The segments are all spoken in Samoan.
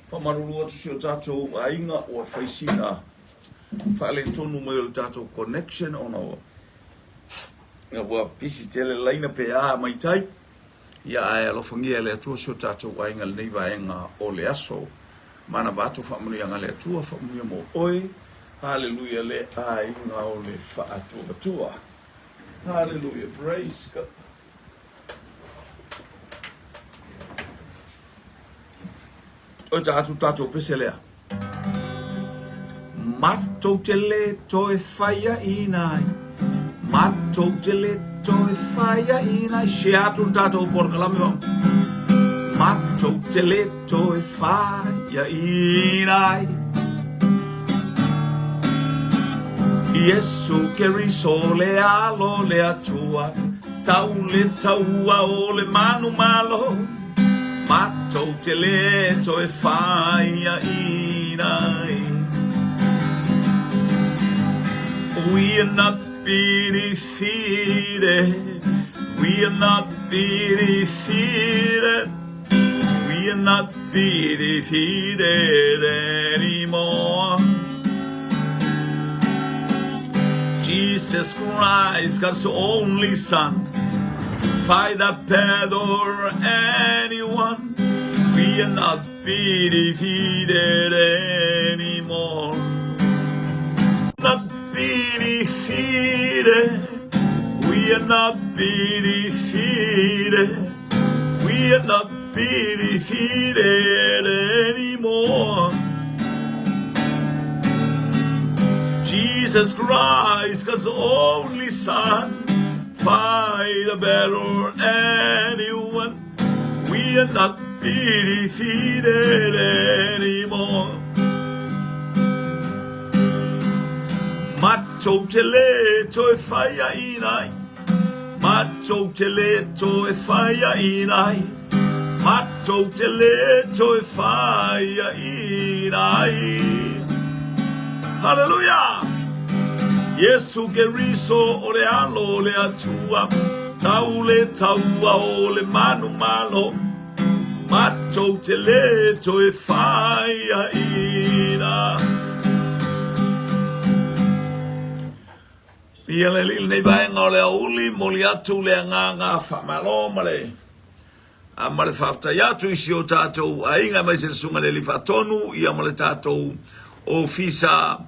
Faamalulu atu si o tatou aiga ua fai sina faaletonu mai o le tatou connection ona ua ua pisi tele laina pe a mai tai. Ia ae alofagia e le Atua si o tatou aiga i lenei vaega o le aso. Manava atu faamanuiaga a le Atua, faamanuia mo oe. Haleluia le aiga o le faatuatua. Haleluia, praise God. Oi ta atu tatou pese lea. Matou te le toe faiaina ai. Matou te le toe faiaina ai. Share atu le tatou polokalame o. Matou te le toe faiaina ai. Iesu Keriso le alo le Atua, tau le taua o le manumalo. Matou te le toe faiaina ai. We are not be defeated. We are not be defeated. We are not be defeated anymore. Jesus Christ, God's only Son, fight the battle anyone. We are not be defeated anymore. Not be defeated. We are not be defeated. We are not be defeated anymore. Jesus Christ, God's only Son, fight a battle anyone. We are not be defeated anymore. Matou te le toe faiaina ai. Matou te le toe faiaina ai. Matou te le toe faiaina ai. Haleluia! Iesu Keriso o le Alo o le Atua, tau le taua o le manumalo, matou te le toe faiaina. Ia le alii lenei vaega o le aoauli, momoli atu le agaga faamalo ma le a ma le faafetai atu i si o tatou aiga aemaise le Susuga i le Alii Faatonu ia ma le tatou ofisa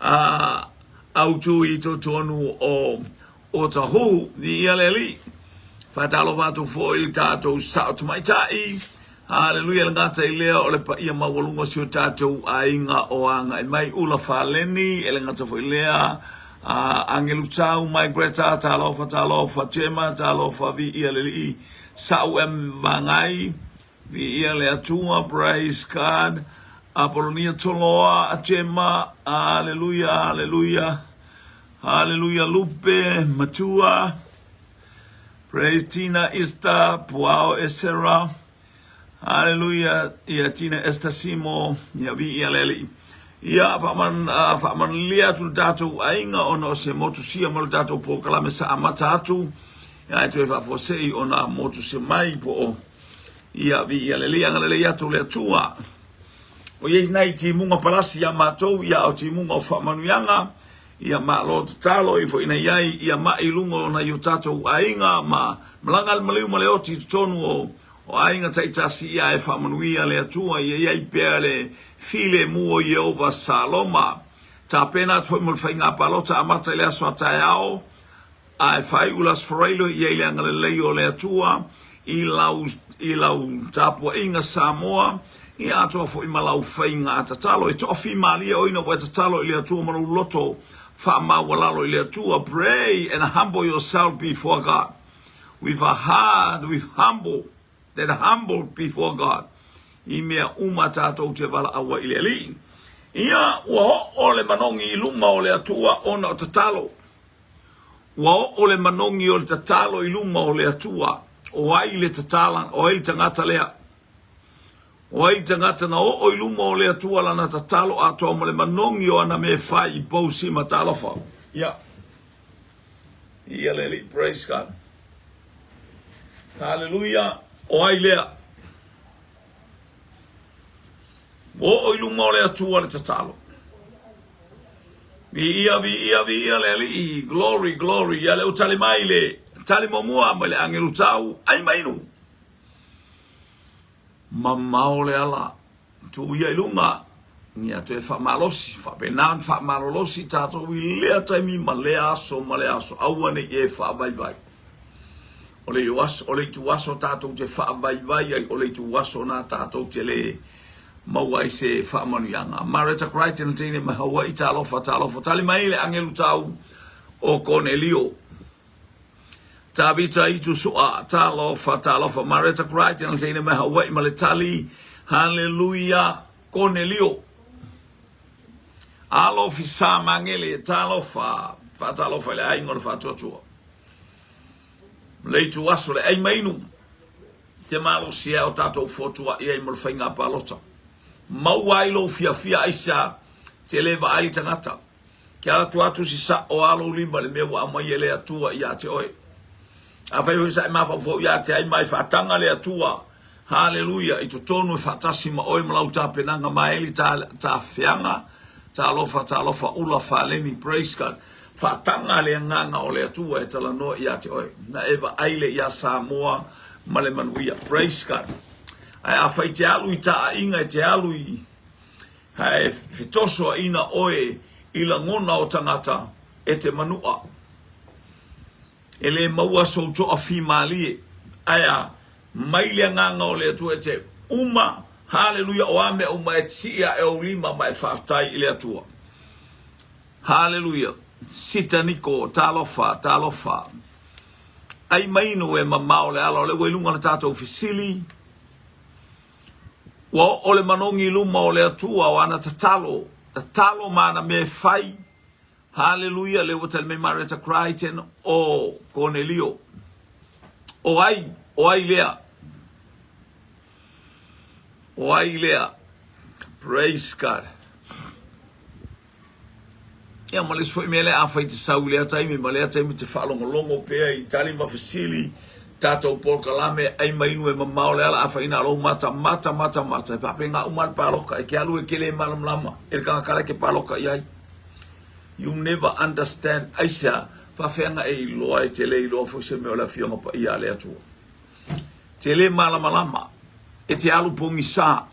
a autu i totonu o Otahuhu. Viia le Alii. Faatalofa atu foi i le tatou sao tamaitai. Haleluia le gata i lea o le paia maualuga o si o tatou aiga o agai mai Ula Faleni, e le gata foi lea a Angelu Tau, Mike Greta, talofa, talofa, Gemma, talofa, viia le Alii, Sa'u M. Vagai, viia le Atua, praise God, Apolonia Toloa, Gemma, haleluia, haleluia, haleluia, Lupe, Matua, Praise Tina Ista, Puao Esera, Haleluia, ia Tina Esther Simo, ia viia le Alii. Ia faaman, uh, faamanulia atu le tatou aiga ona o se motusia ma le tatou polokalame sa amata atu. Ia e toe faafuasei ona motusia mai po o ia viia le Alii, agalelei atu le Atua. O iai nai timuga palasi ia matou, ia o timuga o faamanuiaga, Ia malo tatalo ifo ina iai ia mai i luga o nai o tatou aiga ma malaga le maliu ma le oti i totonu o o aiga taitasi ia e faamanuia le Atua ia iai pea le filemu o Ieova Saloma. Tapena atu foi mo le faiga palota amata i le aso a taeao Ae faaiu le Aso Faraile i ai le agalelei o le Atua i lau, i lau tapuaiga Samoa, ia atoa foi ma lau faiga tatalo. E toafimalie oe ina ua e tatalo i le Atua ma lou loto faamaualalo i le Atua. Pray and humble yourself before God with a heart with humble, that humble before God. i mea uma tatou te valaau ai i le Alii. Ia, ua oo le manogi i luma o le Atua ona o tatalo. Ua oo le manogi o le tatalo i luma o le Atua. O ai le tatala, o ai le tagata lea? O ai le tagata na oo i luma o le Atua lana tatalo atoa ma le manogi o ana mea e fai i pou sima talofa? Ia. Ia le Alii, praise God. Haleluia. O ai lea? Ua oo i luma o le Atua le tatalo. Viia, viia, viia le Alii. Glory, glory. Ia lea ua tali mai le tali muamua mai le agelu tau ai mainu. Mamao le ala, tuu ia i luga, ia toe faamalosi, faapena ona faamalolosi tatou i lea taimi ma lea aso ma lea aso, aua ne i e faavaivai. O le aso, o le ituaso tatou te faavaivai ai, o le ituaso na tatou te le maua ai se faamanuiaga. Mareta Crichton teine mai Hawaii, talofa, talofa, tali mai le agelu tau o Konelio. Tavita itu sua, talofa, talofa, Mareta Crichton teine mai Hawaii ma le tali, haleluia, Konelio. Alofi sa mangele, talofa, faatalofa i le aiga o le faatuatua. Le itu aso le ai mainu, te malosi ai o tatou fotua'i ai mo le faiga palota. Maua ai lou fiafia aisa, te le vaai le tagata. Ke ala atu atu si sa'o a lou lima i le mea ua aumai e le Atua ia te oe. Afai foi sa e mafaufau ia te ai ma e faataga le Atua, haleluia, i totonu e faatasi ma oe ma lau tapenaga maeli ta, tafeaga, talofa, talofa, ula, faleni, praise God. Faataga le agaga o le Atua e talanoa ia te oe. Na e vaai le ia Samoa ma le manuia. Praise God. Ae afai te alu i taaiga e te alu i Hae fetosoaina oe i lagona o tagata e te manua. E le maua sou toafimalie. Ae a mai le agaga o le Atua e te uma, haleluia, o a mea uma e sii ae ou lima ma e faafetai i le Atua. Haleluia. Sita niko, talofa, talofa. Ai mainu e mamao le ala o le ua i luga le tatou fesili. Ua oo le manogi i luma o le Atua o ana tatalo, tatalo ma ana mea e fai. Haleluia, lea ua tali mai Marieta Crichton, o Konelio. O ai, o ai lea? O ai lea? Praise God. Ia ma le isi foi mea lea, afai te sau i lea taimi ma lea taimi te faalogologo pea i tali ma fesili, tatou polokalame, ai ma inu e mamao le ala, afai na lou mata, mata, mata, mata, e faapena uma le paloka, e ke alu e ke le malamalama e le tagata la e ke paloka i ai. You never understand, aisea, faafeaga e iloa e te le iloa foi se mea o le Afioga Paia a le Atua. Te le malamalama, e te alu pogisa.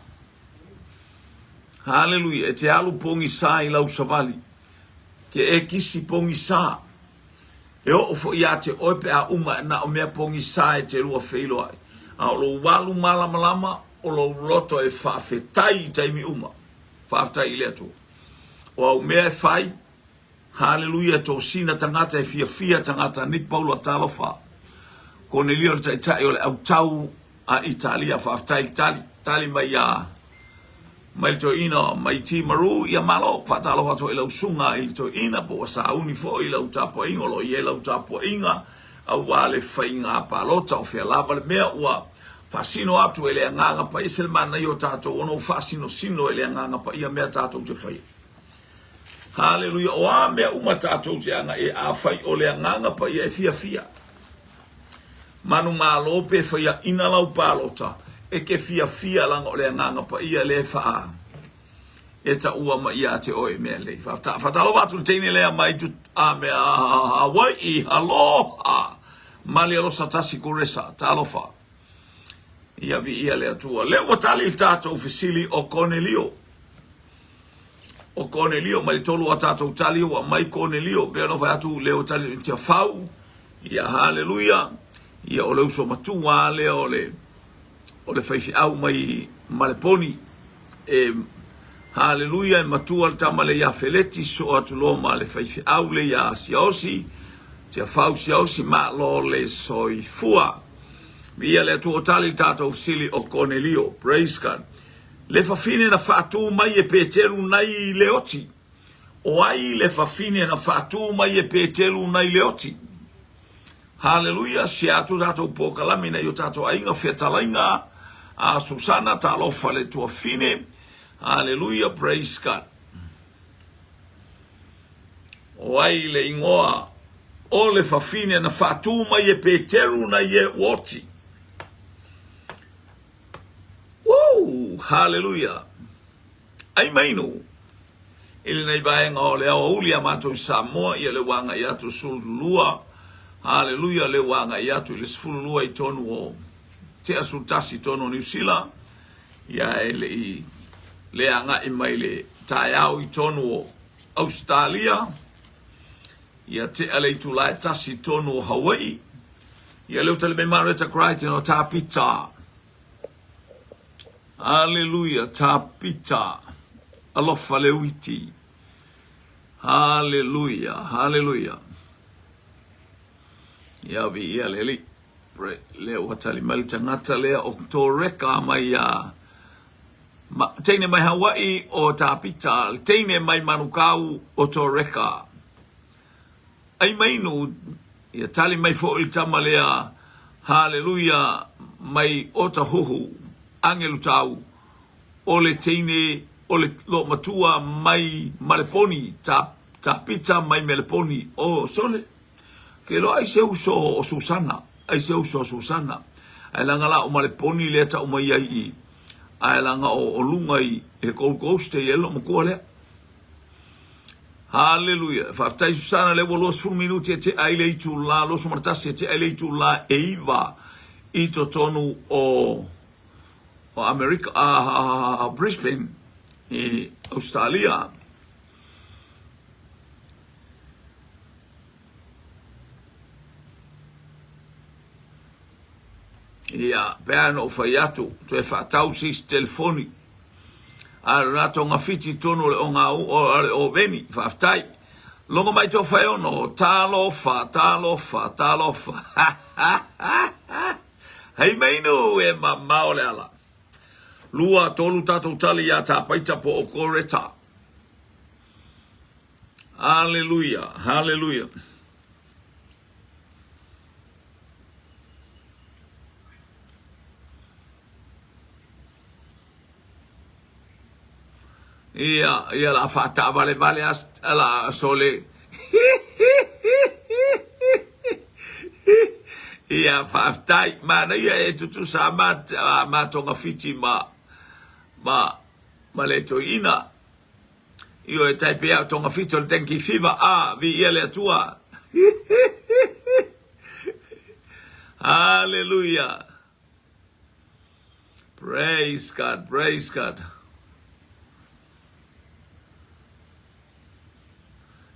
Haleluia, e te alu pogisa i lau savali, ke e kisi pogisa. E oo foi ia te oe pe a uma na o mea pogisa e te lua feiloai. A o lou alu malamalama, o lou loto e faafetai i taimi uma. Faafetai i le Atua. O au mea e fai, Haleluia tosina tagata e fiafia tagata Nick Paula talofa Konelio le taitai o le autau a Italia faafetai le tali tali mai ia mai le toeaina mai Timaru ia malo faatalofa atu foi i lau susuga i le toeaina po ua sauni foi lau tapuaiga o lo o i ai lau tapuaiga aua le faiga palota o fea lava le mea ua faasino atu e le agaga paia se le manaia o tatou ona ua faasinosino e le agaga paia mea tatou te faia. Haleluia! O a mea uma tatou te agai ai, afai o le Agaga Paia e fiafia, manumalo pe faiaina lau palota, e ke fiafia laga o le Agaga Paia lea e faa e taua mai ia te oe mea lelei. Faatalofa atu i le teine lea mai a mea Hawaii, aloha! Malialosa tasi Kuresa, talofa. Ia viia le Atua. Lea ua tali le tatou fesili o Konelio. O Konelio mai le tolu a tatou tali ua mai Konelio pei ona fai atu lea ua tali i Tiafau. Ia haleluia. Ia o le uso matua lea o le o le faifeau mai Maleponi. E haleluia e matua le tama lea ia Feleti soo atu loa ma le faifeau lea ia Siaosi. Tiafau Siaosi malo le soifua. Viia le Atua ua tali le tatou fesili o Konelio. Praise God. Le fafine na faatū mai e Peteru nai le oti? O ai le fafine na faatū mai e Peteru nai le oti? Haleluia, sia atu tatou polokalame nai o tatou aiga fetalaiga a Susana, talofa le tuafine. Haleluia, praise God. O ai le ingoa o le fafine na faatū mai e Peteru nai e oti? Woo! Haleluia! Ai mainu i lenei vaega o le aoauli a matou i Samoa, ia le ua agai atu 12, haleluia, le ua agai atu i le 12 i tonu o tea 11 i tonu o Niu Sila, ia e le i le agai mai le taeao i tonu o Ausetalia, ia tea le itula e tasi i tonu o Hawaii, ia le utali mai Mareta Crichton o Tāpita. Aleluia, Tāpita, alofa le uiti. Haleluia, haleluia. Ia vi ia le ali. Le ua tali mai le tagata lea o Toreka mai ia ma, teine mai Hawaii o Tāpita, le teine mai Manukau o Toreka. Ai mainu, ia tali mai foi le tama lea, haleluia, mai Otahuhu, Agelu Tau, o le teine o le loomatua mai Maleponi, ta, Tapita mai Meleponi, o sole, ke loa ai se uso o Susana, ai se uso o Susana, ae laga la o Maleponi lea tau mai ai i, ae laga o, o luga i, i le Gold Coast e i ai le loomatua lea. Haleluia. Faafetai Susana, lea ua 20 minuti e tea ai le itula, 21 e tea ai le itula e 9 i totonu o o Amerika, a Brisbane i Australia. Ia, pe a na ou fai atu, toe faatau se isi telefoni. A o le togafiti tonu o le o le oveni, faafetai. Logo mai tō whaiono, talofa, talofa, talofa. Hei meinu e mamao le ala. Lua, tolu tātou tali iā Tāpaita po o Koreta. Hallelujah, hallelujah. Ia, ia la faataavalevale a la sole. Ia, faafetai. Manaia e tutusa ma, ma togafiti ma, ma, ma le toeaina. Ioe, tai pea o togafiti o le dengue fever. A, viia le Atua. Hallelujah. Praise God, praise God.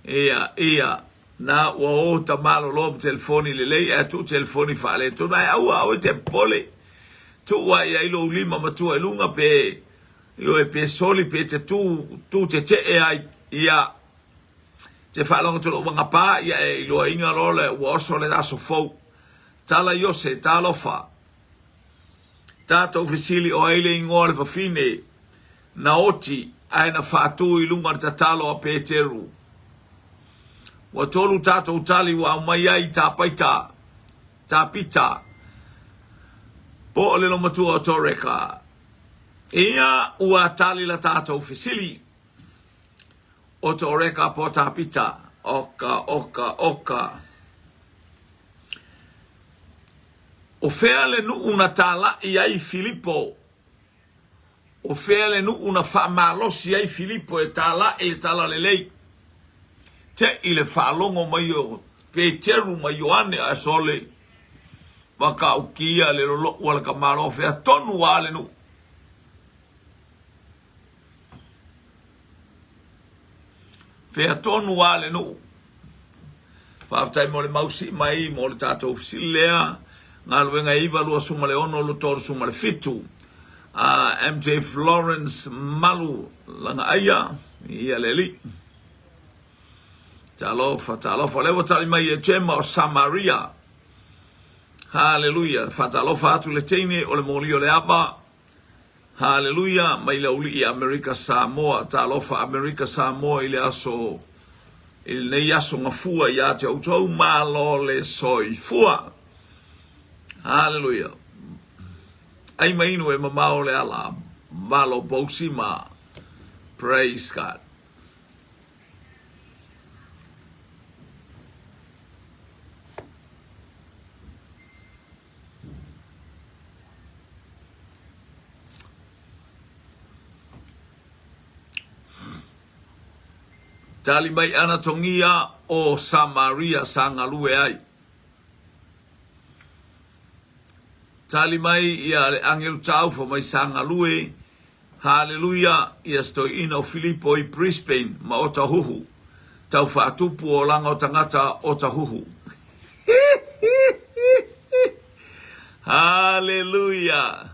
Ia, ia, na ua o ta malolo ma telefoni lelei, ae tuu telefoni faaletonu, ae aua, aua e te popole. Tuu lava i ai lou lima matua i luga pe, ioe, pe soli pe te tū, tū tetee ai, ia, te faalogo atu loa ua gapa, ia e iloaina loa le, ua oso le aso fou. Tala Iose, talofa. Tatou fesili o ai le ingoa o le fafine na oti ae na faatu i luga o le tatalo a Peteru. Ua tolu tatou tali ua aumai ai i Tapaita, Tapita, po o le lomatua o Toreka. Ia ua tali la tatou fesili. O Toreka po Tapita, oka, oka, oka. O fea le nuu na tālaʻi ai Filipo? O fea le nuu na faamalosi ai Filipo e tālaʻi le talalelei? Teʻi le faalogo mai o Peteru ma Ioane ae sole, Matautia le loloʻu a le tamaloa fea tonu a le nuu. Fea tonu a le nuu. Faafetai mo le mausii mai mo le tatou fesili lea. Galuega e 9 26 37. MJ Florence Malu Lagaaia, ia le alii. Talofa, talofa. Lea ua tali mai e Gemma o Samaria. Haleluia. Faatalofa atu le teine o le moli o le ava. Haleluia mai le auli'i Amerika Samoa, talofa Amerika Samoa i le aso i lenei aso gafua ia te outou, malo le soifua. Haleluia. Ai ma inu e mamao le ala, malo pousima. Praise God. Tali mai ana togia o Samaria sa galue ai. Tali mai ia le agelu taufa mai sa galue. Haleluia ia se toeaina o Filipo i Brisbane ma Otahuhu. Tau faatupu olaga o tagata Otahuhu. Haleluia.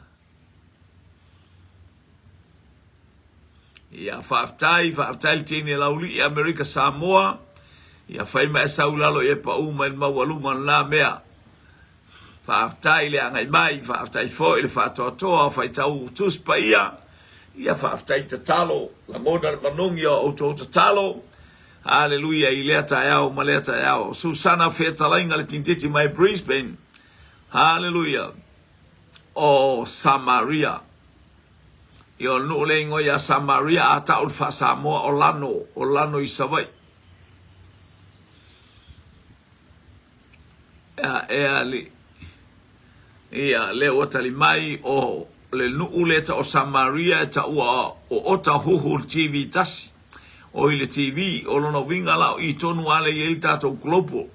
Ia faafetai, faafetai le teine laulii Amerika Samoa. Ia fai ma e sau i lalo ia pau mai le maualuga o lena mea. Faafetai le agai mai, faafetai foi le faatoatoa o faitau Tusi Paia. Ia faafetai tatalo, lagona le manogi o outou tatalo. Haleluia i lea taeao ma lea taeao. Susana Fetalaiga le Tinititi mai Brisbane. Haleluia. O Samaria. Ia o le nuu le igoa ia Samaria a tau le faa-Samoa o Lano, o Lano i Savaii. Ea, ea, li. Ia, lea ua tali mai o le nuu lea tau o Samaria e taua o Otahuhu le TV tasi. O i le TV, o lona uiga la o i tonu lava lea i ai le tatou global.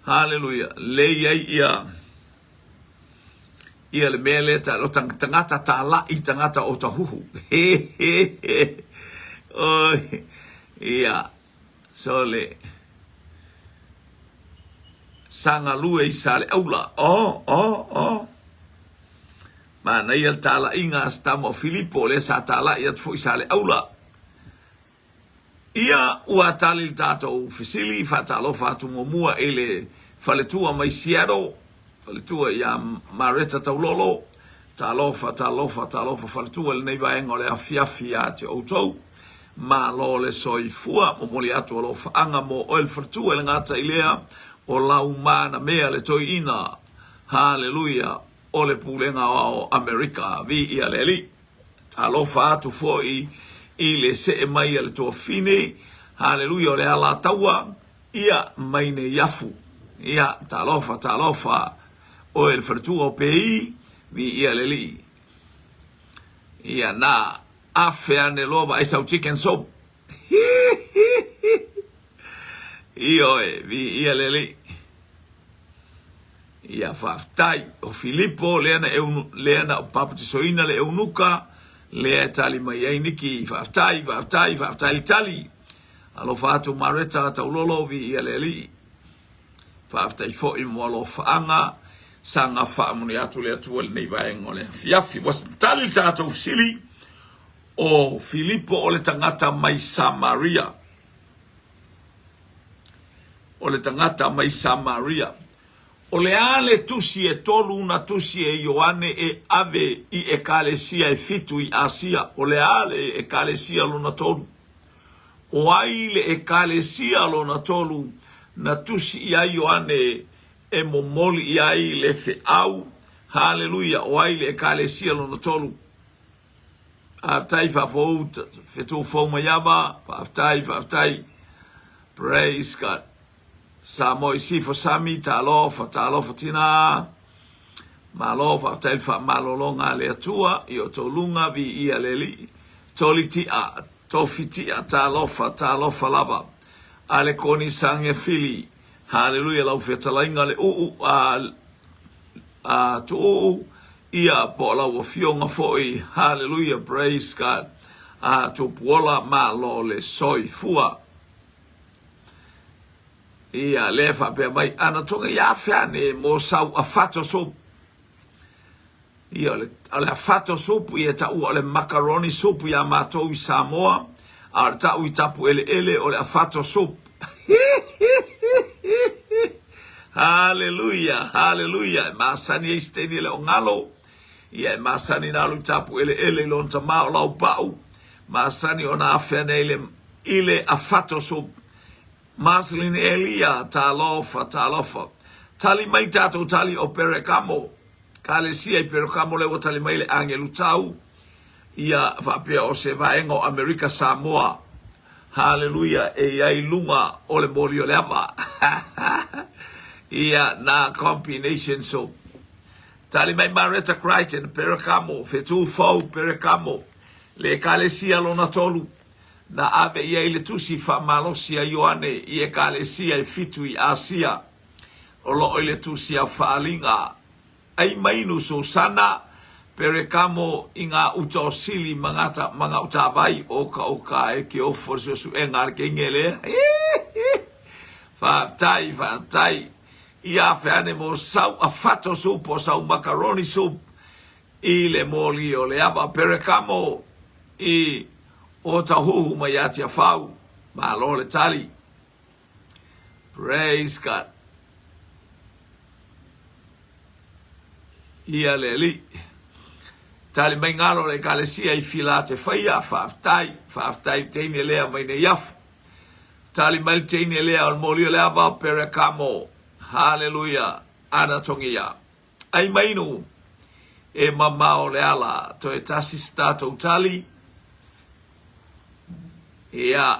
Haleluia. Lea i ai ia ia le mea lea ta, o tagata tāla'i tagata Otahuhu. Oi, ia, so le sa galue i Saleaula. Oh, oh, oh. Manaia le talaiga a se tama o Filipo, lea sa talai atu foi i Saleaula. Ia, ua tali le tatou fesili, faatalofa atu muamua i le faletua mai Seattle, faletua ia Mareta Taulolo. Talofa, talofa, talofa faletua i lenei vaega o le afiafi ia te outou. Malo le soifua, momoli atu alofaaga mo oe le faletua e le gata i lea, o lau manamea le toeaina. Haleluia, o le Pulega Aoao Amerika, viia le Alii. Talofa atu foi i le see mai a le tuafine, haleluia, o le Alataua, ia, mai Neiafu. Ia, talofa, talofa, oe le faletua o Pei, viia le Alii. Ia, na afe ane loa vaai sau chicken soup. Ioe, viia le Alii. Ia, faafetai. O Filipo, lea na eu, lea na papatisoina le eunuka, lea e tali mai ai Niki. Faafetai, faafetai, faafetai le tali. Alofa atu Mareta Taulolo, viia le Alii. Faafetai foi mo alofaaga, saga faamoni atu le Atua i lenei vaega o le afiafi. Ua tali le tatou fesili, o Filipo o le tagata mai Samaria. O le tagata mai Samaria. O le a le tusi e tolu na tusi e Ioane e ave i Ekalesia e fitu i Asia? O le a le Ekalesia lona tolu? O ai le Ekalesia lona tolu na tusi i ai Ioane e momoli i ai le feau? Haleluia! O ai le Ekalesia lona tolu? Faafetai faafou fetu fou mai ava. Faafetai, faafetai. Praise God. Samoa i sifo sami, talofa, talofa tina. Malo, faafetai le faamalologa a le Atua i o outou luga, viia le Alii. Toli tia, tofi tia, talofa, talofa lava. A le koni sange fili. Haleluia lau fetalaiga le uu a a tuuu ia po o lau afioga foi haleluia praise God a tupuola malo le soifua ia lea faapea mai ana tonga ia afe ane mo sau afato soup ia o le, o le afato soup ia taua o le macaroni soup ia matou i Samoa a o le tau i tapu eleele o le afato soup Haleluia, haleluia. E masani ai se taimi e le o galo. Ia e masani na alu i tapu eleele i lona tama o Laupau, masani ona afe ane i le i le afato soup. Marceline Elia, Talofa, talofa. Tali mai tatou tali o Perekamo, Kalesia i Perekamo lea ua tali mai le agelu tau, ia faapea o se vaega o Amerika Samoa. Haleluia, e i ai luga o le moli o le ava. Ia, na combination soup. Tali mai Mareta Crichton, Perekamo, Fetu Fou, Perekamo, le Ekalesia lona tolu, na ave i ai le tusi faamalosi a Ioane i Ekalesia e fitu i Asia, o lo o i le tusi a Faaliga, Ai Mainu Susana, Perekamo i ngā uta o Sili ma ngā ma ngā utavai o ka o ka e ke ofo suesuega a le kenge lea. Faafetai, faafetai. Ia afe ane mo sau a fato soup o sau macaroni soup i le moli o le ava Perekamo i Otahuhu mai ia Tiafau. Malo le tali. Praise God. Ia le Alii. Tali mai ngalo le Ekalesia i fila te whaia, faafetai, faafetai teine lea mai nei afu. Tali mai le teine lea o le moli o le ava o Perekamo. Haleluia. Anatongia. Ai mainu e mamao le ala. Toe tasi se tatou tali. Ia.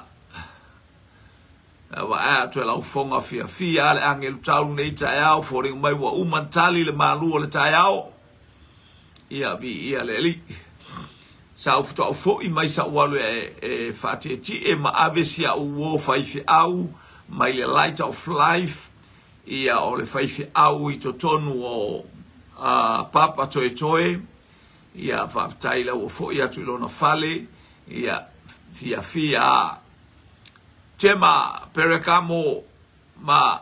Vaea atu e lau foga fiafia le agelu tau nei taeao, foliga mai ua uma na tali le malu o le taeao. Ia, viia le Alii. Sa ou faatoa foi mai sa'u alu e, e faatietie ma ave si a'u uo faifeau mai le Light of Life, ia o le faifeau i totonu o uh, Papa Toetoe. Ia, faafetai la ua foi atu i lona fale. Ia, fiafia. Tema, Perekamo ma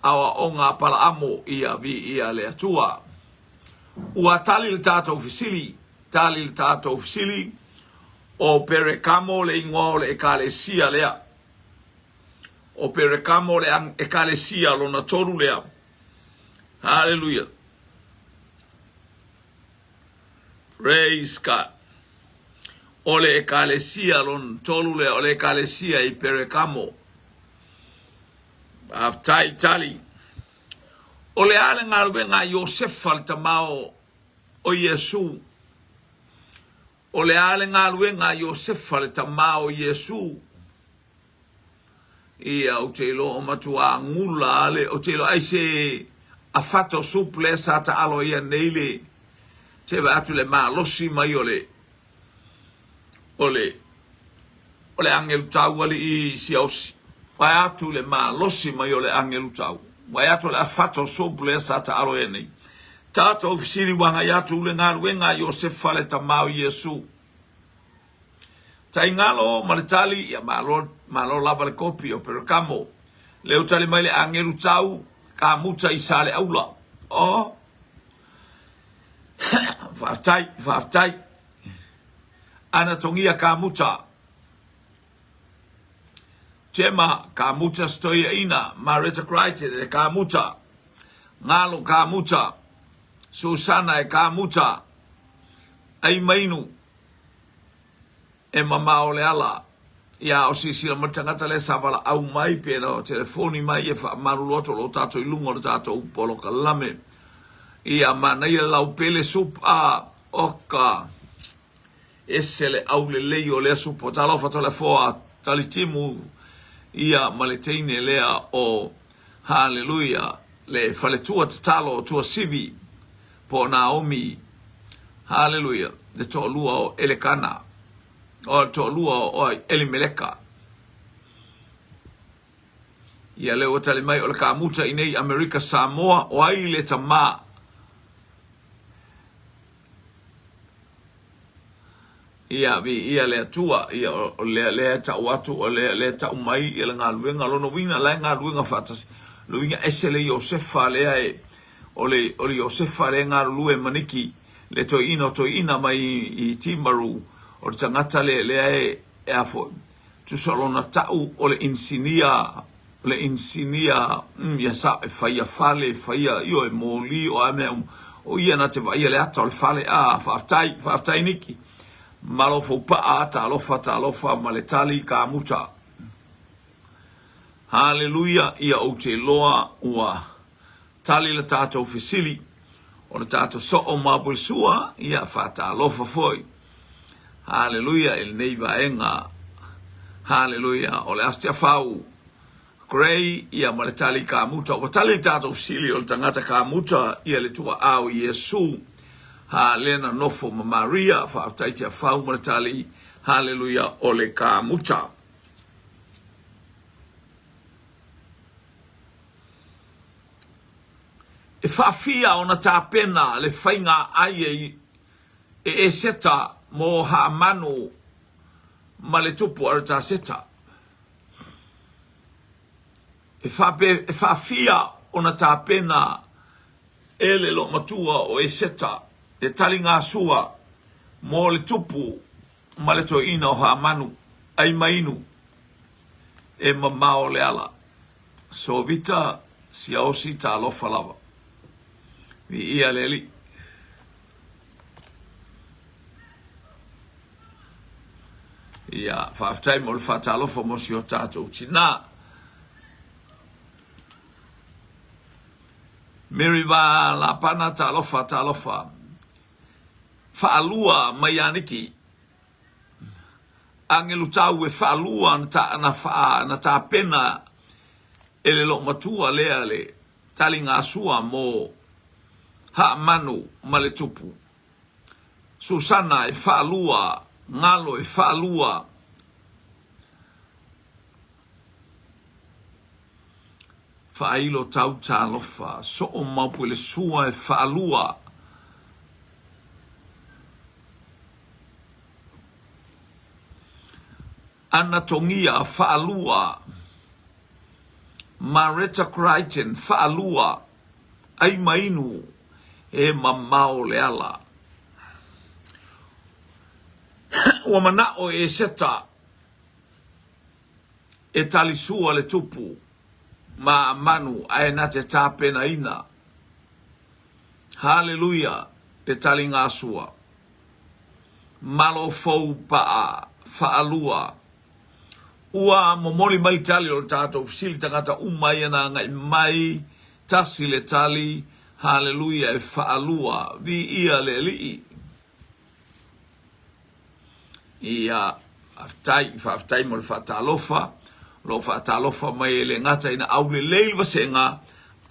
aoaoga a Palaamo, ia viia le Atua. Ua tali le tatou fesili, tali le tatou fesili, o Perekamo le igoa o le Ekalesia lea. O Perekamo le Ekalesia lona tolu lea. Haleluia. Praise God. O le Ekalesia lona tolu lea, o le Ekalesia i Perekamo. Faafetai tali. O le a le galuega a Iosefa le tama o, o Iesu? O le a le galuega a Iosefa le tama o Iesu? Ia, ou te iloa o matuā gula le, ou te iloa ai se afato soup lea sa taalo ai nei le, te vaai atu le malosi mai o le, o le, o le agelu tau alii siaosi. Vaai atu le malosi mai o le agelu tau. Vaai atu le afato soup lea sa taalo ai nei. Tatou fesili ua agai atu le galuega a Iosefa le tama o Iesu. Taigalo ma le tali, ia malo, malo lava le kopi o Perekamo. Leu tali mai le agelu tau, kamuta i Saleaula. Oh, faafetai, faafetai. Anatongia kamuta. Tema, kamuta stoiaina, Mareta Crichton e kamuta. Ngalo kamuta. Susana e kamuta. Ai mainu. E mamao le ala. Ia o silasila mai le tagata lea sa valaau mai pe na telefoni mai e faamalulu atu o lo o tatou i luga o le tatou polokalame. Ia manaia le laupele sup a oka ese le aulelei o lea supo. Talofa Toleafoa Talitimu ia ma le teine lea o Haleluia le faletua tatalo o Tuasivi po o Naomi, haleluia, le toalua o Elekana, o le toalua o Elimeleka. Ia lea ua tali mai o le kamuta i nei Amerika Samoa, o ai le tama Ia, viia le Atua, ia, o lea, lea e tau atu, o lea, lea e tau mai ia le galuega, lona uiga, la e galuega faatasi. Lona uiga, ese le Iosefa lea e, o le, o le Iosefa lea e galulue ma Niki, le toeaina o toeaina mai i Timaru, o le tagata lea, lea e, e a foi, tusa lona tau o le inisinia, o le inisinia, mm, ia sa, e faia fale, e faia, ioe, moli, o a mea uma. O ia na te vaaia le ata o le fale. A, faafetai, faafetai Niki. Malo foupa'a, talofa, talofa ma le tali kamuta. Haleluia, ia ou te iloa ua tali le tatou fesili. O le tatou soo ma Apolisua, ia faatalofa foi. Haleluia i lenei vaega. Haleluia, o le Aso Tiafau. Grey, ia ma le tali kamuta. Ua tali le tatou fesili o le tagata kamuta ia le tua'a o Iesu. Ha, lea na nofo ma Maria, faafetai Tiafau ma le tali, haleluia, o le kamuta. E faafia ona tapena le faiga ai e Eseta mo Hamanu ma le tupu Aritaseta. E faapea, e faafia ona tapena e le loomatua o Eseta le taligasua mo le tupu ma le toeaina o Hamanu, ai ma inu, e mamao le ala. Sovita Siaosi talofa lava. Viia le Alii. Ia, faafetai mo le faatalofa mo si o tatou tinā. Mary Va Lapana, talofa, talofa. Faalua mai Ianiki. Agelu tau e faalua na, ta, na, faa, na tapena e le loomatua lea le taligasua mo Haamanu ma le tupu. Susana e faalua, Galo e faalua. Faailo tau talofa, soo maopu i le sua e faalua. Anatongia faalua, Mareta Crichton faalua, ai ma inu e mamao le ala. Ua manao e Eseta e talisua le tupu ma manu ae na te tapenaina. Haleluia le taligasua. Malo fou paa faalua. Ua momoli mai tali o le tatou fesili tagata uma ia na agai mai tasi le tali haleluia e faalua viia le Alii. Ia faafetai faafetai mo le faatalofa o lo o faatalofa mai e le gata ina aulelei le vasega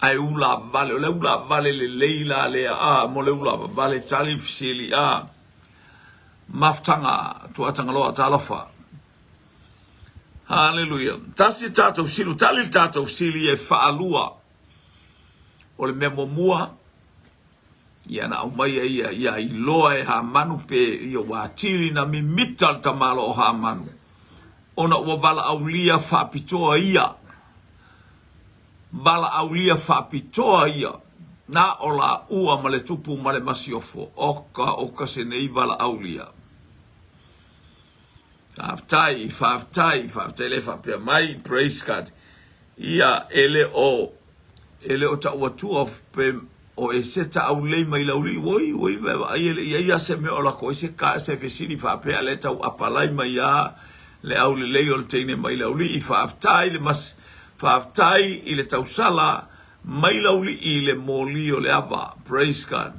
ae ula vale o le ula vale lelei la lea a mo le ula vale tali le fesili a mafutaga Tuatagaloa talofa Haleluia tasi le tatou fesili tali le tatou fesili e faalua o le mea muamua Ia na aumaia ia ia iloa e Hamanu pe ia ua atili na mimita le tamaloa o Hamanu, ona ua valaaulia faapitoa ia, valaaulia faapitoa ia, na o laua ma le tupu ma le masiofo, oka oka se nei valaaulia. Faafetai, faafetai, faafetai le faapea mai, praise God. Ia, e le o, e le o tau atua pe o Eseta aulei mai laulii, oi, oi, vaai e le i ai a se mea o lako ai se ka, se fesili faapea le tau apalai mai a le aulelei o le teine mai laulii. Faafetai le mas, faafetai i le tausala mai laulii i le moli o le ava. Praise God.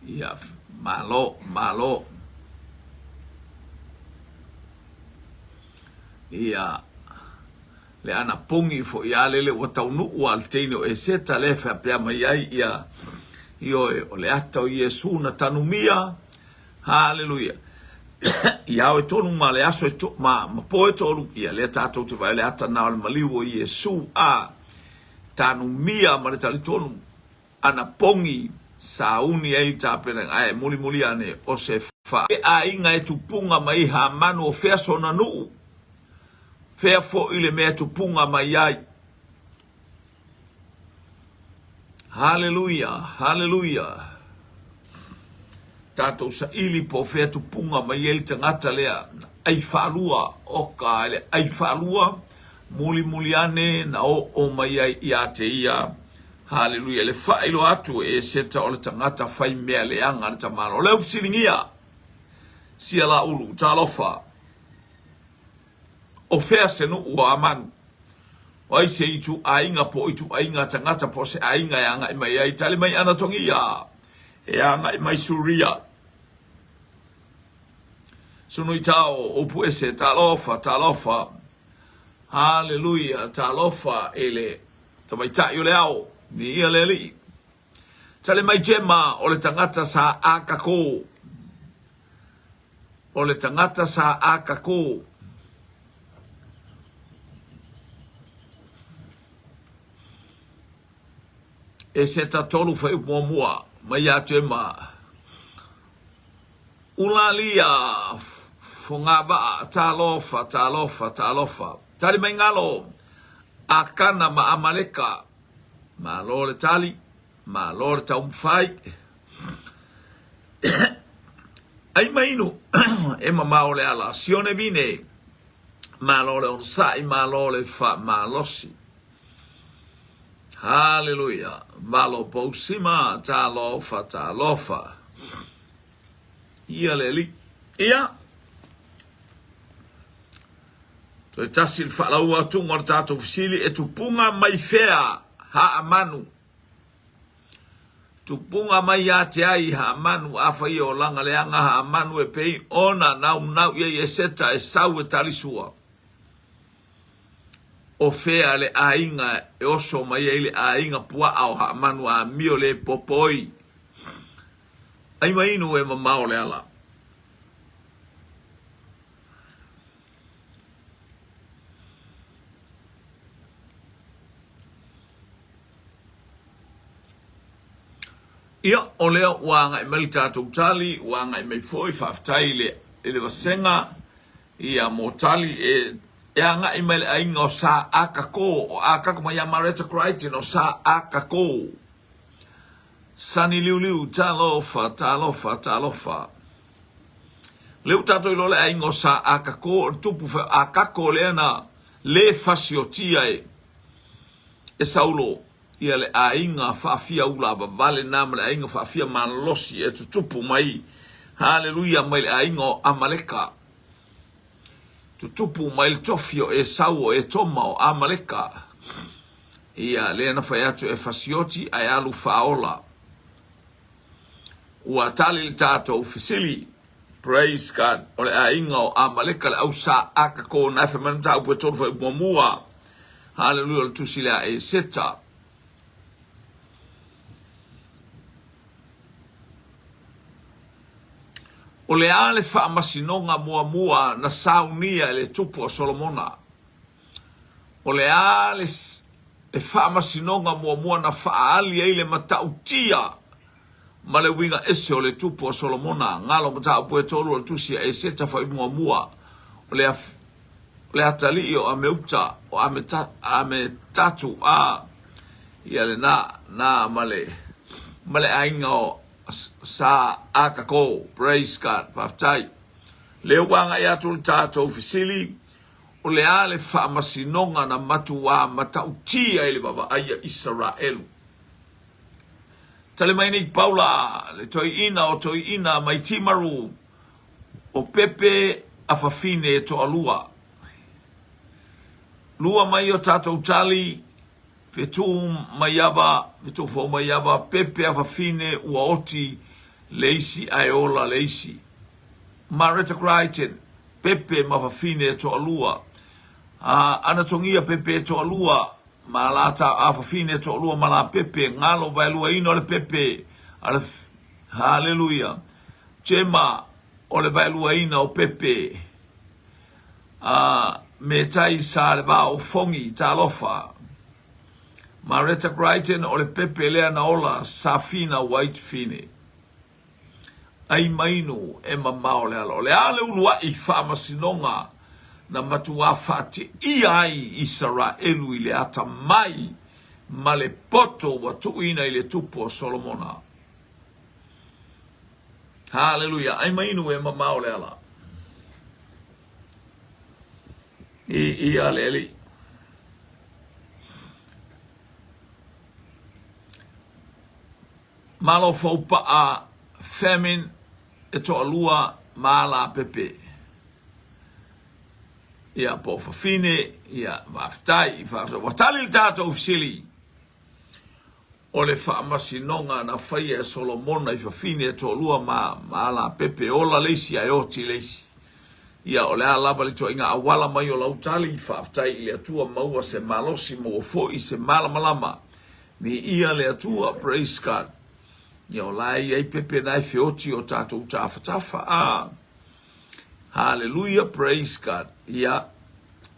Ia, malo, malo. Ia, le anapogi foi a lele ua taunuu a le teine o Eseta le faapea mai ai ia ioe o le ata o Iesu na tanumia. Haleluia. I ao e tonu ma le aso e to, ma, ma po e tolu, ia lea tatou te vaai le ata na o le maliu o Iesu a tanumia ma le talitonu anapogi sauni ai le tapenaga ae mulimuli ane o se fa aiga e tupuga mai Hamanu o fea sona nuu fea foi le mea e tupuga mai ai. Haleluia, haleluia. tatou saili po o fea tupuga mai ai le tagata lea na ai faalua, oka i le ai faalua, mulimuli ane na oo mai ai ia te ia. Haleluia! Le faailoa atu e Eseta o le tagata fai mea leaga le tamaloa. O lea ua fesiligia sia laulu, talofa, o fea se nuu o Amanu? O ai se ituaiga po o ituaiga tagata po o se aiga e agai mai ai? Tali mai Anatogia, e agai mai Suria. Sunuitao, upu ese, talofa, talofa. Haleluia, talofa i le tamaitai o le ao, viia le Alii. Tali mai Jema, o le tagata sa akako. O le tagata sa akako. E seta tolu fuaiupu muamua mai ia Jema. Ulalia Fogavaa, talofa, talofa, talofa. Tali mai Galo, Akana ma Amaleka. Malo le tali, malo le taumafai. Ai mainu e mamao le ala, Sione Vine, malo le onosai, malo le faamalosi. Haleluia, valo pousima, talofa, talofa. Ia le Alii. Ia, toe tasi le faalaua atuga o le tatou fesili, e tupuga mai fea Haamanu? Tupuga mai ia te ai Haamanu, afai e olaga leaga Haamanu e pei ona naunau i ai Eseta e sau e talisua. O fea le aiga e oso mai ai le aiga puaa o Haamanu amio le popoi? Ai mainu e mamao le ala. Ia, o lea ua agai mai le tatou tali, ua agai mai foi, faafetai i le, i le vasega, ia, mo tali e, e agai mai le aiga o Sa Akako, o Akako mai ia Mareta Crichton, o Sa Akako. Sani Liuliu, talofa, talofa, talofa. Lea ua tatou iloa le aiga o Sa Akako, o le tupu foi o Akako lea na le fasiotia e, e Saulo ia le aiga faafia ulavavale na ma le aiga faafia malosi e tutupu mai, haleluia, mai le aiga o Amaleka. Tutupu mai le tofi o Esau o Etoma o Amaleka. Ia, lea na fai atu e fasioti ae alu faaola. Ua tali le tatou fesili. Praise God. O le aiga o Amaleka le au sa akako na e fai mai le mataupu e tolu fuaiupu muamua. Haleluia o le tusi lea a Eseta. O le a le faamasinoga muamua na saunia e le tupu o Solomona? O le a le faamasinoga muamua na faaali ai le matautia ma le uiga ese o le tupu o Solomona? Galo mataupu e tolu o le tusi a Eseta fai muamua, o le, o le atalii o Ameuta, o Ametatu, a ia lena, na ma le, ma le aiga o Sa Akako. Praise God. Faafetai. Lea ua agai atu le tatou fesili, O le a le faamasinoga na matuā matautia i le vaavaai a Isaraelu? Tali mai nei Paula, le toeaina o toeaina mai Timaru, o Pepe a fafine e toalua. Lua mai o tatou tali, fetu mai ava, fetu fou mai ava, Pepe a fafine ua oti le isi ae ola le isi. Mareta Crichton, Pepe ma fafine e toalua. A, ana togia Pepe e toalua, ma lata a fafine e toalua ma la Pepe, ngalo vaeluaina o le Pepe, a le, haleluia, Jema o le vaeluaina o Pepe, a, me tai sa le va o Fongi, talofa. Mareta Crichton o le Pepe lea na ola Safina White Fine. Ai mainu e mamao le ala. O le a le uluaʻi faamasinoga na matuā faateia ai Isaraelu i le atamai ma le poto ua tuuina i le tupu o Solomona? Haleluia. Ai ma inu e mamao le ala. I ia le Alii. Malo faupaa famine e toalua ma ala pepe. Ia po o fafine, ia faafetai, faafetai. Ua tali le tatou fesili o le faamasinoga na faia e Solomona i fafine e toalua ma, ma alapepe, ola le isi ae oti le isi. Ia, o le a lava le ituaiga auala mai o lau tali, faafetai i le Atua maua se malosi, maua foi se malamalama. Viia le Atua, praise God. Ia, o la e i ai pepe na e feoti o tatou tafatafa, a. Haleluia, praise God. Ia,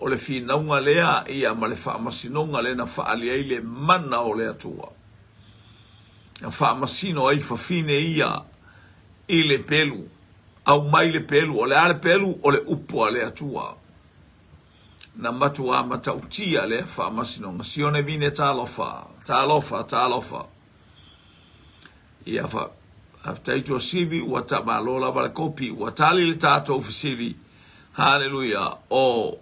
o le finauga lea, ia, ma le faamasinoga lea na faaali ai le mana o le Atua. Na faamasino ai fafine ia i le pelu. Aumai le pelu. O le a le pelu? O le upu a le Atua. Na matuā matautia lea faamasinoga. Sione vine talofa, talofa, talofa. Ia faafetai Tuasivi ua tamalo lava le kopi ua tali le tatou fesili. Haleluia o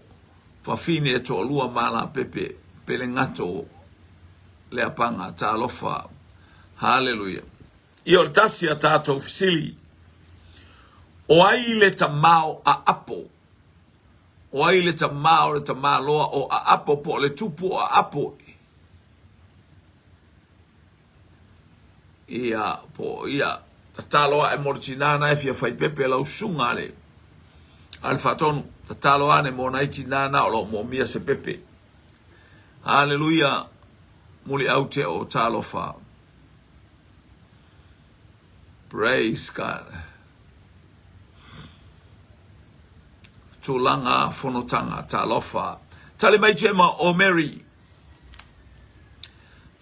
fafine e toalua ma lapepe pelegato Leapaga talofa. Haleluia. Ia o le tasi a tatou fesili. O ai le tamao aapo? O ai le tamao le tamaloa o aapo po o le tupu o aapo? Ia, po ia, tatalo ae mo le tinā na e fia fai pepe lau susuga a le, a le faatonu. Tatalo ane mo nai tinā na o lo o moomia se pepe. Haleluia, muliau te o talofa. Praise God. Tulaga fonotaga, talofa. Tali mai Gemma o Mary.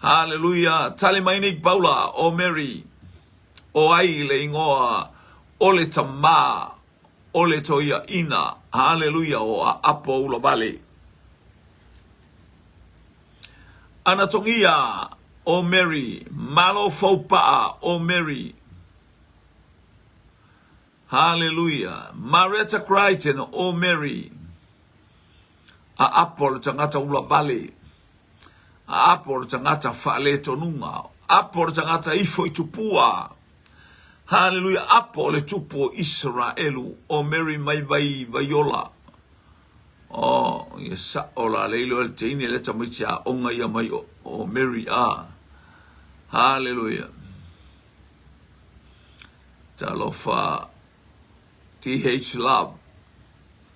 Haleluia! Tali mai nei Paula, O Mary, o ai le ingoa o le tamā o le toiaina, haleluia, o Aapo Ulavale. Anatogia, O Mary, Malo Faupaa, O Mary. Haleluia! Marietta Crichton, O Mary. Aapo le tagata ulavale, aapo le tagata faaletonuga, apo le tagata ifo i tupua. Haleluia, apo le tupu o Isaraelu, o Mary mai vai Vaiola. Oh, ia sao la le iloa le teine le tamaiti aoga ia mai o, o Mary a. Haleluia. Talofa TH Love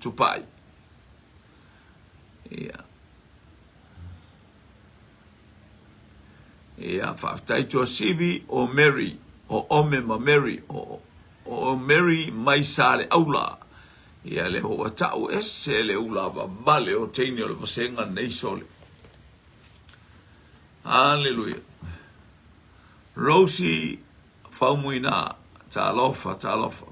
Tupai. Ia. Ia, faafetai Tuasivi o Mary, o Ome ma Mary, o, o Mary mai Saleaula. Ia, le ua tau ese le ula vavale o teine o le vasenga nei sole. Hallelujah. Rosie Faumuina, talofa, talofa.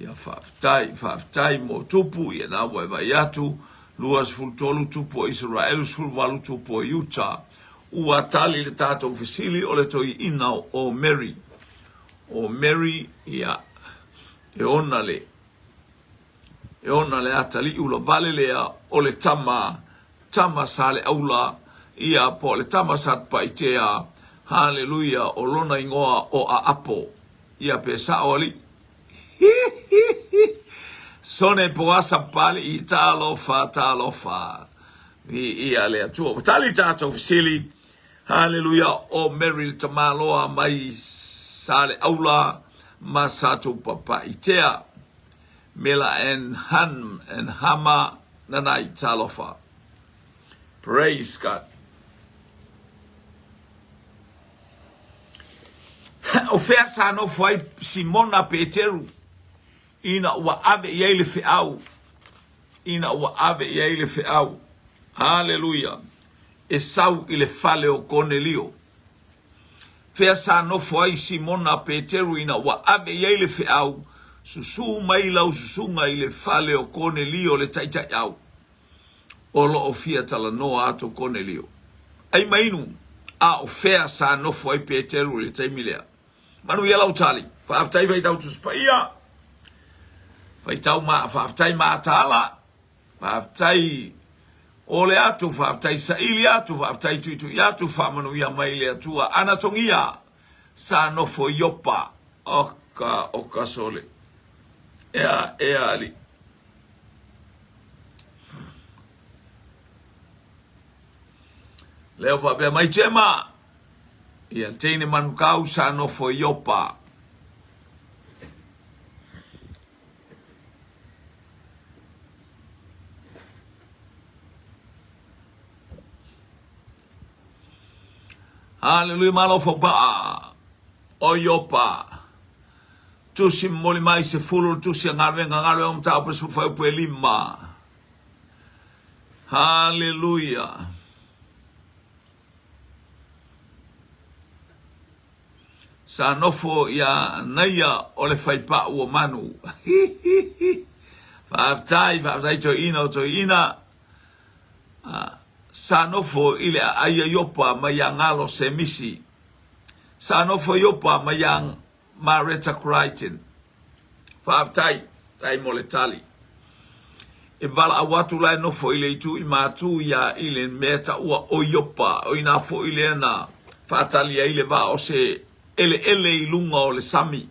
Ia faafetai, faafetai mo tupu, ia na ua e vai atu, 23 tupu o Isaraelu, 18 tupu o Iuta. Ua tali le tatou fesili o le toeaina o Mary. O Mary, ia, e ona le, e ona le atalii ulavale lea o le tama, tama Saleaula, ia, po o le tama Satupaitea, haleluia, o lona igoa o Aapo. Ia, pe sao alii. Hihihi! Sone Poasa Papali'i, talofa, talofa. Viia le Atua. Ua tali tatou fesili. Haleluia, o Mary le tamaloa mai Saleaula ma Satupaitea. Mela and Han and Hama Nanai talofa. Praise God. O fea sa nofo ai Simona Peteru ina ua ave i ai le feau, ina ua ave i ai le feau, haleluia, e sau i le fale o Konelio. Fea sa nofo ai Simona Peteru ina ua ave i ai le feau, Susū mai lau susuga i le fale o Konelio le taitaiau. O lo o fia talanoa atu Konelio. Ai ma inu. A o fea sa nofo ai Peteru i le taimi lea? Manuia lau tali. Faafetai faitau Tusi Paia. Faitau ma, faafetai mataala. Faafetai ole atu, faafetai saili atu, faafetai tuitui atu, faamanuia mai le Atua. Anatogia sa nofo i Iopa. Oka, oka sole. Ea, ea ali. Leo faapea mai Jema, ia teine manukau sa nofo i Iopa. Haleluia malo faupaa o Iopa. Tusi momoli mai se fulu le tusi a galuega galuega o mataupu e 10 fuaiupu e 5. Haleluia. Sa nofo ia naia o le faipau o manu. Faafetai, faafetai toeaina o toeaina. Sa nofo i le aai a Iopa mai ia Galo Semisi. Sa nofo Iopa mai ia Mareta Crichton. Faafetai, faafetai mo le tali. E valaau atu la e nofo i le itu i Matu ia i le mea taua o Iopa, o ina foi lea na faatali ai le vaa o se eleele i luga o le sami.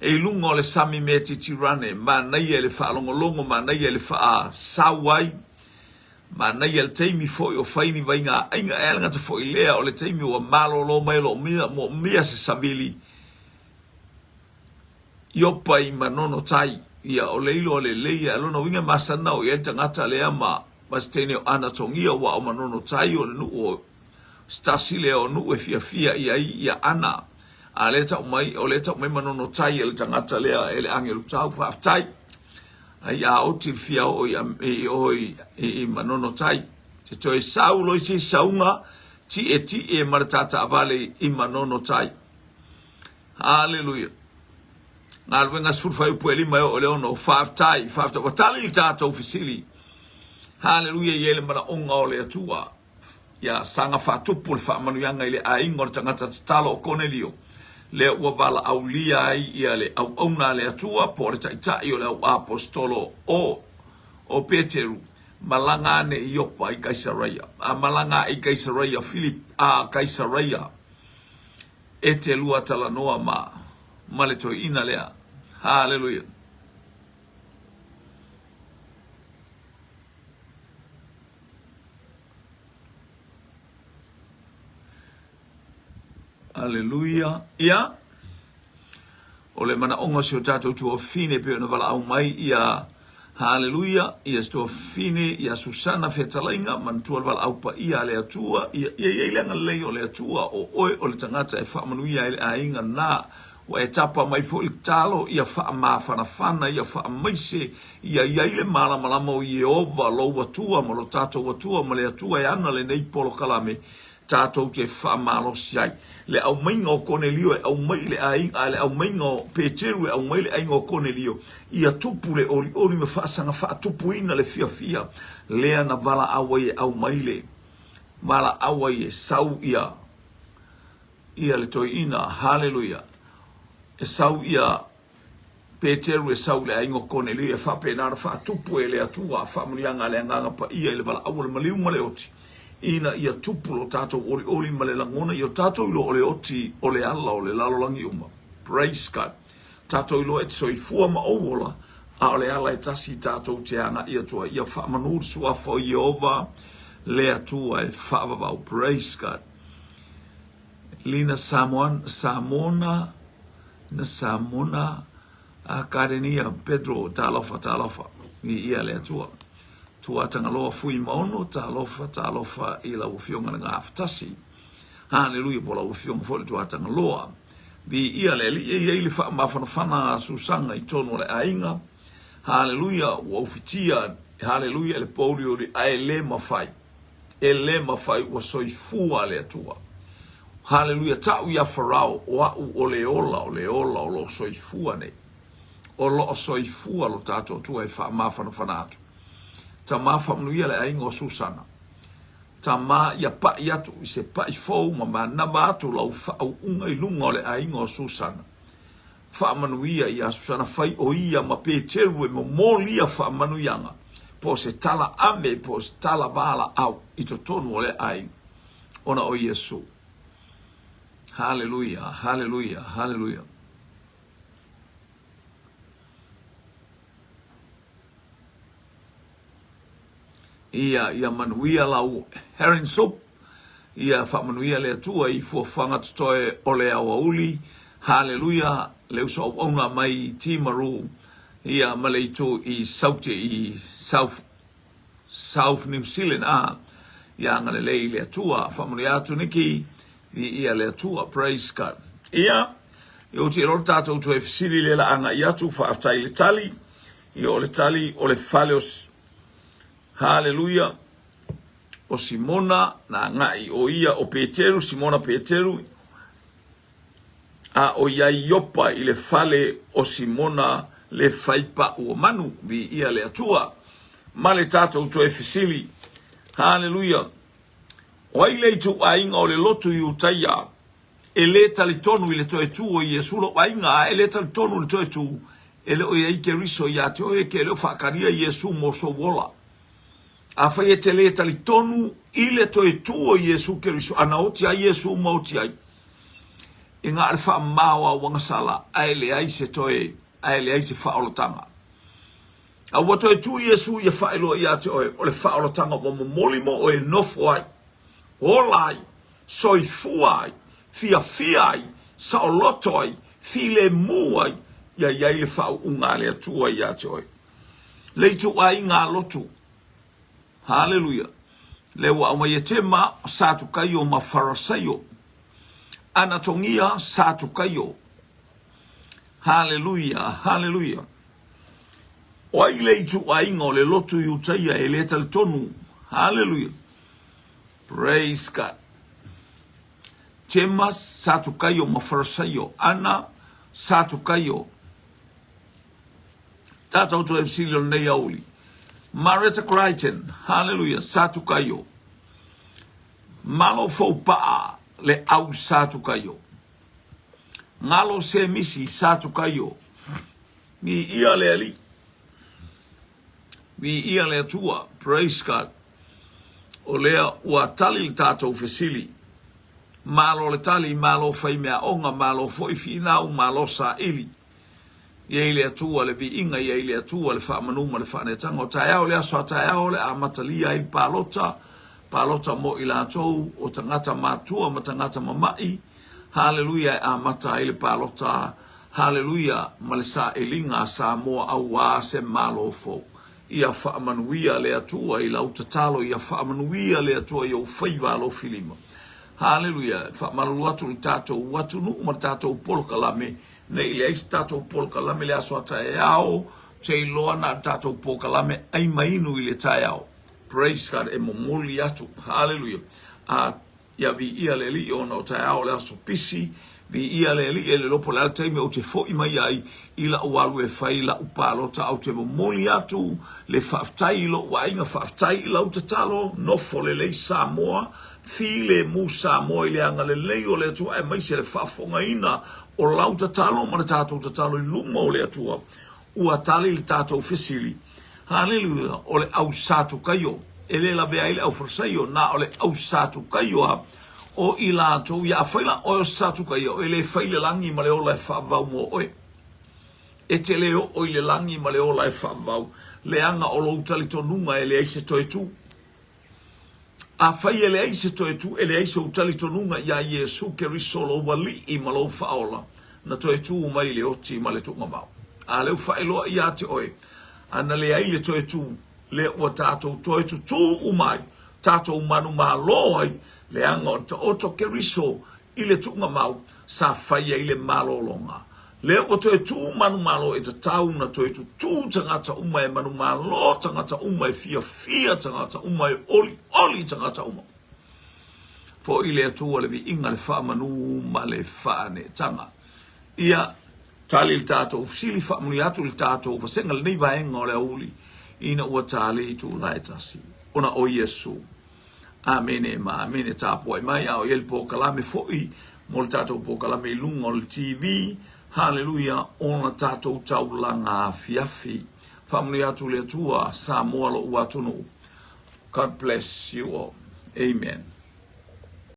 E i luga o le sami Metitirane, manaia i le faalogologo, manaia i le faasau ai, manaia le taimi foi o fai ni vaiga aiga, e le gata foi lea o le taimi ua malolo mai o lo o moomia se savili Iopa i Manono Tai. Ia, o le iloa lelei, a o lona uiga e masani ona o i ai le tagata lea ma ma se teine o Anatogia, ua o Manono Tai o le nuu o se tasi lea o nuu e fiafia i ai ia Ana. A lea tau mai, o lea tau mai Manono Tai e le tagata lea e le agelu tau. Faafetai. Ai a oti le fia oo i, i, i, i, i Manono Tai. Te toe sau loi se sauga tietie ma le taataavale i Manono Tai. Haleluia. Galuega 10 fuaiupu e 5 e oo i le 6. Faafetai, faafetai. Ua tali le tatou fesili. Haleluia, i ai le manaoga o le Atua. Ia saga faatupu le faamanuiaga i le aiga o le tagata tatalo o Konelio, lea ua valaaulia ai ia le auauna a le Atua po o le taitai o le auaposetolo o o Peteru, malaga ane i Iopa i Kaisaraia. A malaga ae i Kaisaraia Filip, a Kaisaraia, E te lua talanoa ma, ma le toeaina lea. Haleluia. Aleluia. Ia, o le manaoga o si o tatou tuafafine pei ona valaau mai ia Haleluia, ia se tuafafine ia Susana Fetalaiga, manatua le valaau paia a le Atua, ia, ia i ai le agalelei o le Atua, o oe o le tagata e faamanuia ai le aiga na ua e tapa mai foi le tatalo, ia faamafanafana, ia faamaise, ia i ai le malamalama o Ieova, lou Atua ma lo tatou Atua ma le Atua e ana lenei polokalame, tatou te faamalosi ai. Le aumaiga o Konelio e aumai i le aiga, a le aumaiga o Peteru e aumai i le aiga o Konelio, ia tupu le olioli ma faasaga faatupuina le fiafia lea na valaau ai e aumai le valaau ai e sau ia ia le toeaina. Haleluia! E sau ia Peteru e sau i le aiga o Konelio, e faapena ona faatupu e le Atua faamanuiaga a le Agaga Paia i le valaau o le maliu ma le oti, ina ia tupu lo tatou olioli ma le lagona ia o tatou iloa o le oti o le ala o le lalolagi uma. Praise God. Tatou iloa e te soifua ma ou ola, a o le ala e tasi tatou te agai atu ai, ia faamanu le suafa o Ieova le Atua e faavavau. Praise God. Lina Samoan, Samona, na Samona a Karenia Pedro talofa talofa i ia le Atua. Tua Tangaloa Fui Maono talofa talofa i lau afioga le Gafatasi. Haleluia po lau afioga foi le Tua Tangaloa. Vi ia le Alii e i ai le faamafanafana a Susaga i tonu o le aiga. Haleluia ua ufitia haleluia le pouliuli ae le mafai. E le mafai ua soifua le Atua. Haleluia, ta'u iā Farao, o a'u o le ola, o le ola o lo o soifua nei. O lo o soifua lo tatou Atua e faamafanafana atu. Tama faamanuia le aiga o Susana. Tama ia paʻi atu i se paʻi fou ma manava atu lau faauuga i luga o le aiga o Susana. Faamanuia iā Susana fai o ia ma Peteru e momolia faamanuiaga po o se tala ame po o se tala valaau i totonu o lea aiga ona o Iesu. Haleluia, haleluia, haleluia. Ia, ia manuia lau herring soup. Ia faamanuia le Atua i fuafuaga totoe o le aoauli. Haleluia, le uso auauna mai i Timaru, ia ma le itu i Saute i South, South New Zealand. Ah, ia agalelei le Atua. Faamanuia atu Niki, viia le Atua. Praise God. Ia, ou te iloa le tatou toe fesili lea la agai atu, faafetai i le tali. Ia o le tali o le fale o Haleluia o Simona na agai o ia o Peteru, Simona Peteru, a o ia i Iopa i le fale o Simona le faipaʻu o manu, viia le Atua. Ma le tatou toe fesili, Haleluia, o ai le ituaiga o le lotu Iutaia E le talitonu i le toe tū o Iesu lou aiga, a e le talitonu i le toe tū, e le o i ai Keriso iā te oe, ke le o faakalia Iesu mo sou ola. Afai e te le talitonu i le toe tū o Iesu Keriso, a na oti ai Iesu ma oti ai, e na o le faamamao a uagasala, a e leai se toe, a e leai se faaolataga. A ua toe tū Iesu ia faailoa iā te oe, o le faaolataga ua momoli mo oe e nofo ai, ola ai, soifua ai, fiafia ai, saoloto ai, filemu ai, ia i ai le faauuga a le Atua ia te oe. Le ituaiga a lotu. Haleluia. Le ua aumai e Tema, Satukaio ma Farasaio. Anatogia, Satukaio. Haleluia, haleluia. O ai le ituaiga o le lotu Iutaia e le talitonu? Haleluia. Praise God. Tema, Satukaio ma Farasaio. Ana, Satukaio. Tātou toe fesili o lenei auli. Mareta Crichton, hallelujah, Satukaio. Malo Foupaa, le au Satukaio. Ngalo Semisi, Satukaio. Ni ia le ali. Viia le Atua, praise God. O lea ua tali le tatou fesili. Malo le tali, malo fai meaoga, malo foi finau, malo saili. Ia i le Atua le viiga, ia i le Atua le faamanu ma le faaneetaga. O taeao le aso a taeao o le a amatalia ai le palota, palota mo i latou o tagata matua ma tagata mama'i. Haleluia e amata ai le palota Haleluia ma le sailiga a Samoa auā se Malo fou. Ia faamanuia le Atua i lau tatalo, ia faamanuia le Atua i ou faiva alofilima. Haleluia, e faamalulu atu i le tatou atunuu ma le tatou polokalame, ne i leai se tatou polokalame i le aso a taeao, ou te iloa na o le tatou polokalame ai ma inu i le taeao. Praise God, e momoli atu. Haleluia. A Ia viia le Alii ona o taeao o le aso pisi, viia le Alii e le iloa po o le a le taimi ou te fo'i mai ai i la'u alu e fai la'u palota ou te momoli atu le faafetai i lo'u aiga faafetai i lau tatalo nofo lelei Samoa filemu Samoa i le agalelei o le Atua aemaise le faafofogaina o lau tatalo ma le tatou tatalo i luma o le Atua Ua tali le tatou fesili. Haleluia! O le au Satukaio, e le lavea ai le au Farisaio, na o le au Satukaio a o i latou ia. Afai la oe o se Satukaio, e le fai le lagi ma le ola e faavavau mo oe. E te le oo i le lagi ma le ola e faavavau, leaga o lou talitonuga e leai se toe tu. Afai e leai se toe tu, e leai sou talitonuga iā Iesu Keriso lou Alii ma lou Faaola, na toe tu mai i le oti ma le tuugamau. A lea ua faailoa iā te oe, a na leai le toe tu, lea ua tatou toe tutū uma ai, tatou manumalo ai, leaga o le taoto Keriso i le tuugamau sa fai ai le malologa. Lea ua toe tu manumalo e tatau na toe tutū tagata uma e manumalo tagata uma e fiafia tagata uma e olioli tagata uma. Foʻi le Atua le viiga le faamanu ma le faaneetaga. Ia tali le tatou fesili faamanuia atu le tatou vasega lenei vaega o le aoauli ina ua tali itula e tasi ona o Iesu. Amene ma amene. Tapuai mai a o i ai le polokalame foi mo le tatou polokalame i luga o le TV. Haleluia, ona tatou taulaga afiafi. Faamanuia atu le Atua, Samoa lo'u atunuu. God bless you all. Amen.